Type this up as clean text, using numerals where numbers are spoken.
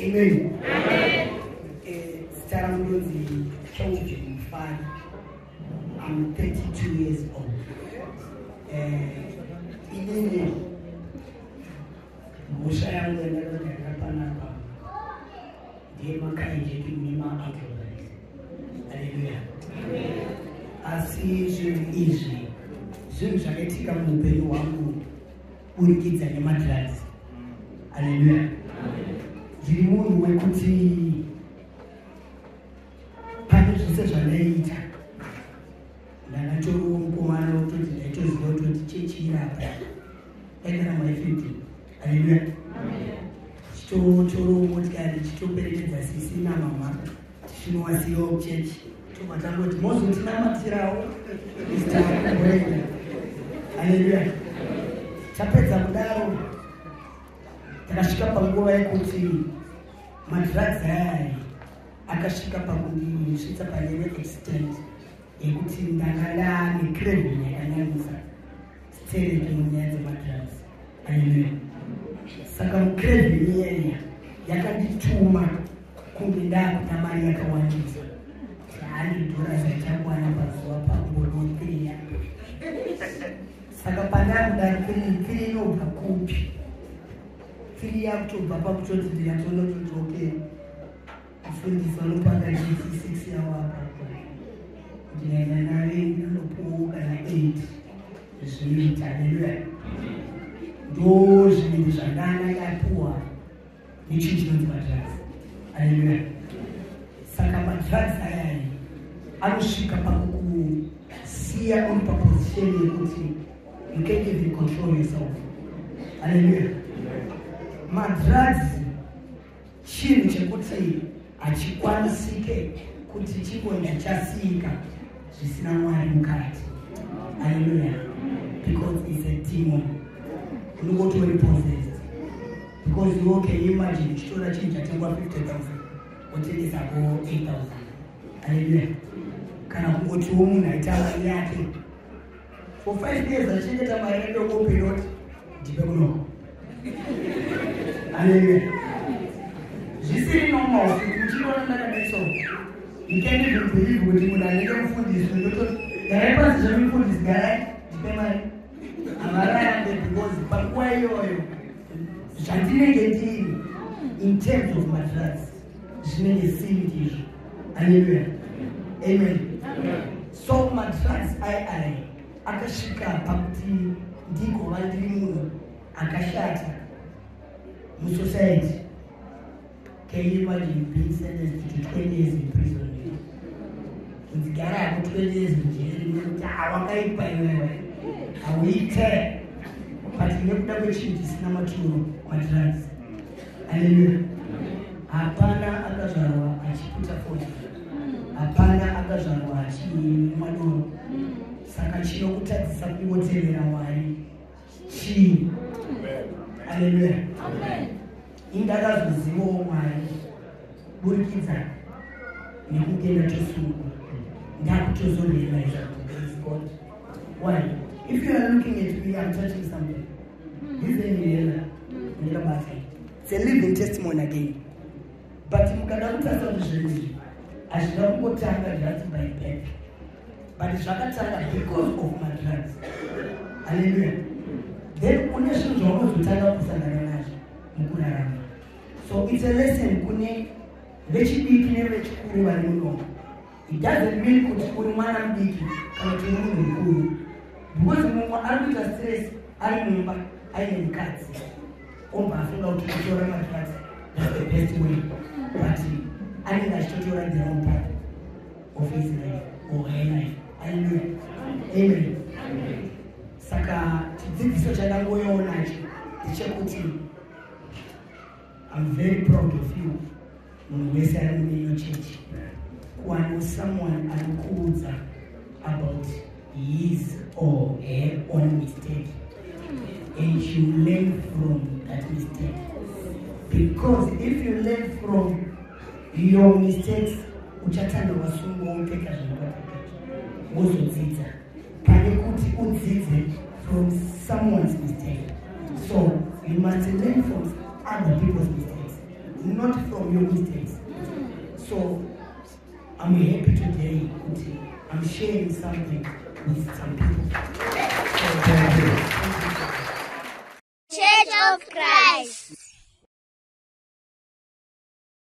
Amen. Zita rangu ndonzi Kelvin Mufari. I'm 32 years old. Inini mhosva yangu yandakagarira panapa ndeyemacarjacking nemaarmed robberies. Haleluya. Asi zvinhu izvi zvinhu zvakaitika muupenyu hwangu burikidza nemadrugs. Haleluya. Ndiri munhu wekuti pane zvose zvandaiita ndakatoriwo mukomana wekutoti ndaitoziva kutoti chechi irapa daigara maifiti. Haleluya. Chitotorowo motikari, chitoperekedza sisi namama, tichinowasiyawo kuchechi, tobva tangoti mozotinamatirawo mr. Haleluya. Tapedza kudaro, takasvika panguva yekuti madrugs ayaya akasvika pakundisvitsa pane extent yekuti ndanga ndaane craving yakanyanyisa stereki munyaya dzemadrugs. Haleluya. Saka mucraving iyaiya yakandituma kunge ndakuda mari yakawandisa. $100 aichakwana pazuva pangono 3 yangu. Saka pandakuda 3, 3 inobva kupi? 3 yakutobva pakutoti ndikatoona kutoti okay, mufundisi vanopanga GT6 yavo apa, ndikaenda nayo ndinopuwo kana 8, zvinoita. Haleluya. Ndo zvinhu zvandanga ndapuwa nechinhu chinonzi madrugs. Haleluya. Saka madrugs ayaya anosvika pakukusiya uri paposition yekuti you can't even control yourself. Haleluya. Madrugs chinhu chekuti hachikwanisike kuti chingonzi chasiyika zvisina Mwari mukati. Haleluya. Because it's a demon, unongotori possessed, because you can imagine uchitora chinhu chatengwa 50 000 wotengesako 8000. Haleluya. Kana kungotiwo munhu aita mari yake for 5 years, achichengeta mari yake, ongopinoti ndipe kunoko. Haleluya. Zvisiri normal kuti muchiona ndakadai, so you can't even believe kuti munhu anenge mufundisi ndototi garai pasi zvemufundisi, garai ndipe mari. Havarambe, because panguva iyoyo zvandinenge ndiri in terms of madrugs zvinenge siri ndizvo. Haleluya. Amen. So madrugs ai ai akasvika pakuti ndigova ndiri munhu akashata musociety. Can you imagine being sentenced to 20 years in prison? Kunzi gara yako 20 years mujeri nekuti awakaipa iwewe, hauite, but nekuda kwechinhu chisina maturo, madrugs. Haleluya. Hapana akazvarwa achiputa fodya, hapana akazvarwa achimwa doro. Saka chinokutadzisa kungotevera Mwari chii? Haleluya. Indakazozivawo Mwari burikidza nekunge ndatosungwa, ndakutozorealize kuti there is God. Why? If you are looking at me, I'm touching something. This is inhaler ndakabata. It's a living testimony again. But mukada kutarisa kuti zvinhu izvi hazvina kungotanga just by birth, but zvakatanga because of madrugs. Haleluya. Then une zvinhu zvaunozotanga kusangana nazvo mukurarama. So it's a lesson kune vechidiki nevechikuru vari munomo. It doesn't mean kuti uri mwana mudiki kana kuti uri munhu mukuru, because mumwe ari kuita stress ari mumba aine mukadzi, obva afunga kuti kutora madrugs, that's the best way, but anenge achitotora the wrong path of his life or her life. Haleluya. Amen. Saka chidzidziso chandangoionacho ndechekuti I'm very proud of you, munhu wese ari mune ino chechi, kuwanawo someone anokuudza about his or her own mistake and you learn from that mistake, because if you learn from your mistakes, uchatanga wasungwa wopfeka zvinokapfeka wozodzidza, pane kuti udzidze from someone's mistake. So you must learn from other people's mistakes. not from your mistakes. So I'm happy today kuti I'm sharing something with some people. So, thank you. Church of Christ.